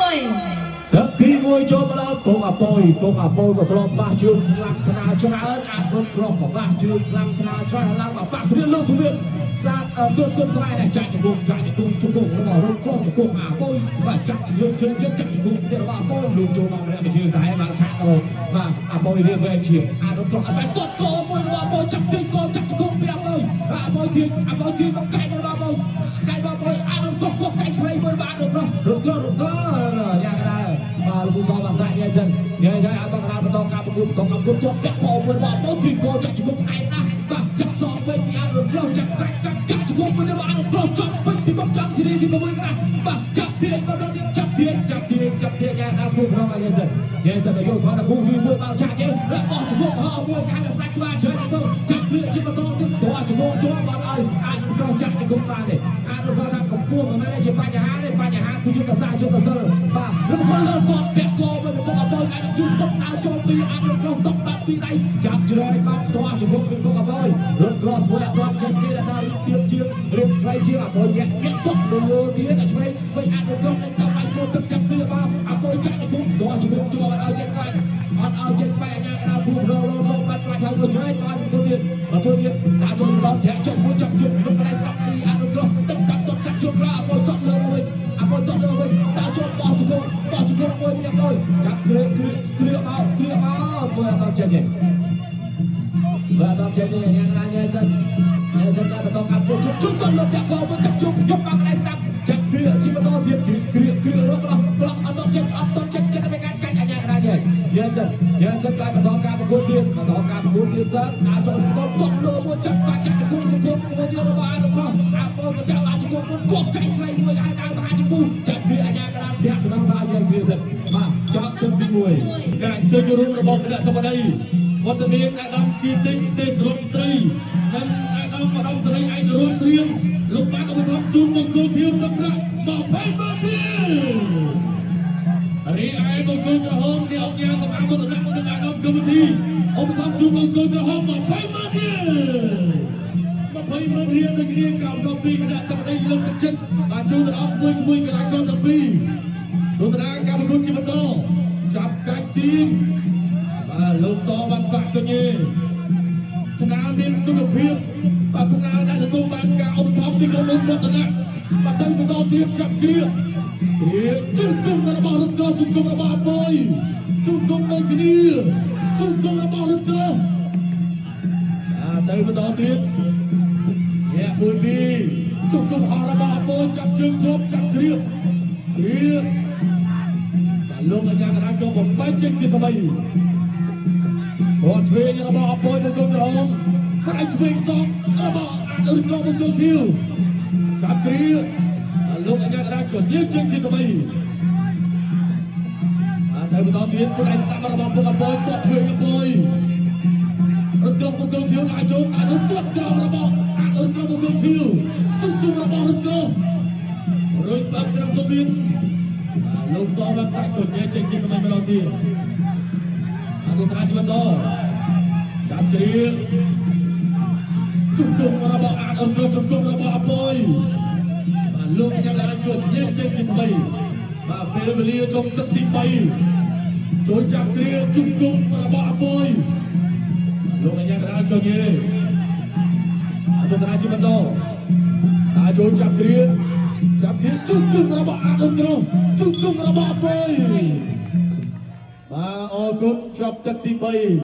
1 ទឹកទី1ចូលមកដល់ពងអាប៉យពងអាប៉យក៏ធ្លាប់ប៉ះជើងខ្លាំងខ្នាច្រើនអារុតប្រុសក៏ប៉ះជើងខ្លាំងខ្នាច្រើនឡើងមកប៉ះគ្នាលើសវៀតតាមទើបទើបខ្មែរចាក់ជង្គង់ចាក់ជង្គង់ជង្គង់របស់រុតប្រុសជង្គង់អាប៉យបាទចាក់ជើងជើងចាក់ជង្គង់ទៀតរបស់អាប៉យលូកចូលមកម្នាក់មួយជើងតែបានឆាក់ទៅបាទអាប៉យរៀងវែងជាងអារុតប្រុសអត់បានទាត់កមួយរបស់អាប៉យចាប់ជើងកចាប់ជង្គង់ពីអាប៉យអាប៉យទៀតអាប៉យទៀតមកកែករបស់អាប៉យកែករបស់អាប៉យអារុតប្រុសកែកខ្លីមួយបាទរុតប្រុសរុតប្រុសរុតប្រុសយ៉ាងណាបាទលោកសបានសាច់យាយសិនយាយយាយអត់បង្ក្រាបបន្តការប្រកួតបន្តការប្រកួតជាប់ពាក់កមួយបាទមកទីកចាក់ជង្គង់ឯណាបាទចាក់សងវិញពីអារុតប្រុសចាក់កាច់កាច់ចាក់ជង្គង់មួយបាទអារុតប្រុសចាប់ពេញពីមកចាំជ្រីទីមួយណាបាទចាប់ទៀតបន្តទៀតចាប់ទៀតចាប់ទៀតចាប់ទៀតយ៉ាងណាពូក្នុងយាយសិនយាយសិនទៅយកគាត់គូទីមួយបាទចាក់យាយរបស់ជង្គង់ហោមួយកាយសាច់ស្វាច្រើនទៅចាក់ទៀតជាបន្តទៀតតោះជង្គង់ជាប់បាទឲ្យអាចប្រុសចាក់ជង្គង់បានទេអាចរកថាកម្ពស់មិនមែនជាបញ្ហាទេបញ្ហាគឺយុទ្ធសាស្ត្រយុទ្ធសិលបាទរំខលើគាត់ពាក់កមួយកំពុងអបយអាចជួយស្តុកដើរចូលពីអាចរំក្រុងតកបាត់ពីដៃចាប់ជ្រែកមកតោះជង្គង់ពីពុកអបយរត់ក្រធ្វើអត់ទាន់ចេញទៀតដល់ទៀតជាងរៀបខ្លីជាងអបយញាក់ញាក់ទុកលើទៀតឲ្យឆ្វេងវិញអាចរំក្រុងទៅបាច់មកទឹកចាប់ទៀតបាទអបយចាក់ជង្គង់តោះជង្គង់ជាប់ឲ្យចេញខ្លាចអត់ឲ្យចេញបែកអាញាកណ្ដាលភូមិរលោសូមបាត់ខ្លាចហើយទៅជ្រែកបាទទៅទៀតមកទៅទៀតដាក់ចូលដល់ធាក់ចុះមួយចាប់ជុំក្នុងកន្លែងសាប់ទីអាចរំក្រុងទឹកកាប់ទុកកាត់ជុំក្រោយអបយតក់លើវិញអបយតក់លើវិញដាក់ចូលបោះជង្គង់បោះជង្គង់មួយទៀតទៅចាប់គ្រាគ្រាគ្រាមកគ្រាមកធ្វើអត់ចេញទេបាទអត់ចេញទេញ៉ាំណាញ៉ាំសិនញ៉ាំសិនតែបន្តកាប់ជុំជុំទៅលើពាក់កមួយចាប់ជុំយកមកកន្លែងសាប់ចាប់គ្រាជាបន្តទៀតគ្រាគ្រារកប្លោះប្លោះអត់ចេញអត់ចេញគេទៅកាត់កាច់អាញាកណ្ដាលយេសិនយេសិនតែបន្តការប្រកួតទៀតបន្តការប្រកួតទៀតសិនដាក់ចូលបន្តតក់លើមួយចាប់បាច់ចាប់ជង្គង់ជង្គង់មួយទៀតរបស់អាលោកអាបងក៏ចាប់អាចជង្គង់មួយកោះកាច់ខ្លីមួយឲ្យដើរមហាជង្គង់ចាប់គ្រាអាញាកណ្ដាលធាក់ក្នុងបាយគ្រាសិនបាទចប់ទឹកទី1 ការអញ្ជើញចូលរួមរបស់គណៈកម្មាធិវត្តមានអាដាមគីតិចទេសរដ្ឋមន្ត្រីនិងអាដាមឧត្តមសេនីយ៍ឯករួមព្រៀងលោកបានឧបត្ថម្ភជូនមង្គលធៀមទឹកប្រាក់20ម៉ឺនរៀលរីឯមង្គលក្រហមនេះអង្គការសម្អាតមន្តនៈនិងអាដាមកម្មវិធីឧបត្ថម្ភជូនមង្គលក្រហម20ម៉ឺនរៀល20ម៉ឺនរៀលដូចគ្នាកៅដល់ពីគណៈកម្មាធិលើកទឹកចិត្តបានជូនទៅដល់មួយមួយកីឡាករទាំងពីរទស្សនាការប្រកួតជាបន្តចាប់កាច់ទីងបាទលោកតបានបាក់កញេថ្នាលមានគុណភាពបាទថ្នាលដែលទទួលបានការឧបត្ថម្ភពីក្រុមហ៊ុនវឌ្ឍនៈបាទទៅបន្តទៀតចាប់គ្រាគ្រាជុំគុំរបស់រថក្រជុំគុំរបស់អបុយជុំគុំដូចគ្នាជុំគុំរបស់រថក្របាទទៅបន្តទៀតញាក់មួយពីរជុំគុំហោះរបស់អបុយចាប់ជើងជាប់ចាប់គ្រាគ្រាបាទលោកអាចារ្យកណ្ដាលក៏បំបែកចេញជាថ្មីគាត់ឆ្វេងរបស់អបុយមកគុំក្រហមផ្នែកឆ្វេងសងរបស់អានរកមកគុំធីវចាប់គ្រាបាទលោកអាចារ្យកណ្ដាលក៏ញៀនចេញជាថ្មីបាទទៅបន្តទៀតផ្នែកស្ដាំរបស់ពុកអបុយទាត់ឆ្វេងអបុយរត់ក្រមកគុំធីវអាចចូលអាចទាត់ក្រោមរបស់អានរកមកគុំធីវជុំគុំរបស់រត់ក្ររួចបាត់ត្រឹមសុបៀនបាទលោកសបានប្រាក់ក៏ញែកចេញជាថ្មីម្ដងទៀតអនុត្រាជាបន្តចាប់ជ្រៀងជុំគុំរបស់អានអរជុំគុំរបស់អបុយបាទលោកញ៉ាំឡើងជួយញែកចេញទី3បាទពេលវេលាចុងទឹកទី3ចូលចាប់គ្រាជុំគុំរបស់អបុយលោកអញ្ញាកដាលក៏ញែអនុត្រាជាបន្តបាទចូលចាប់គ្រាចាប់គ្រាជុំគុំរបស់អានអរជុំគុំរបស់អបុយបាទអរគុណចប់ទឹកទី3។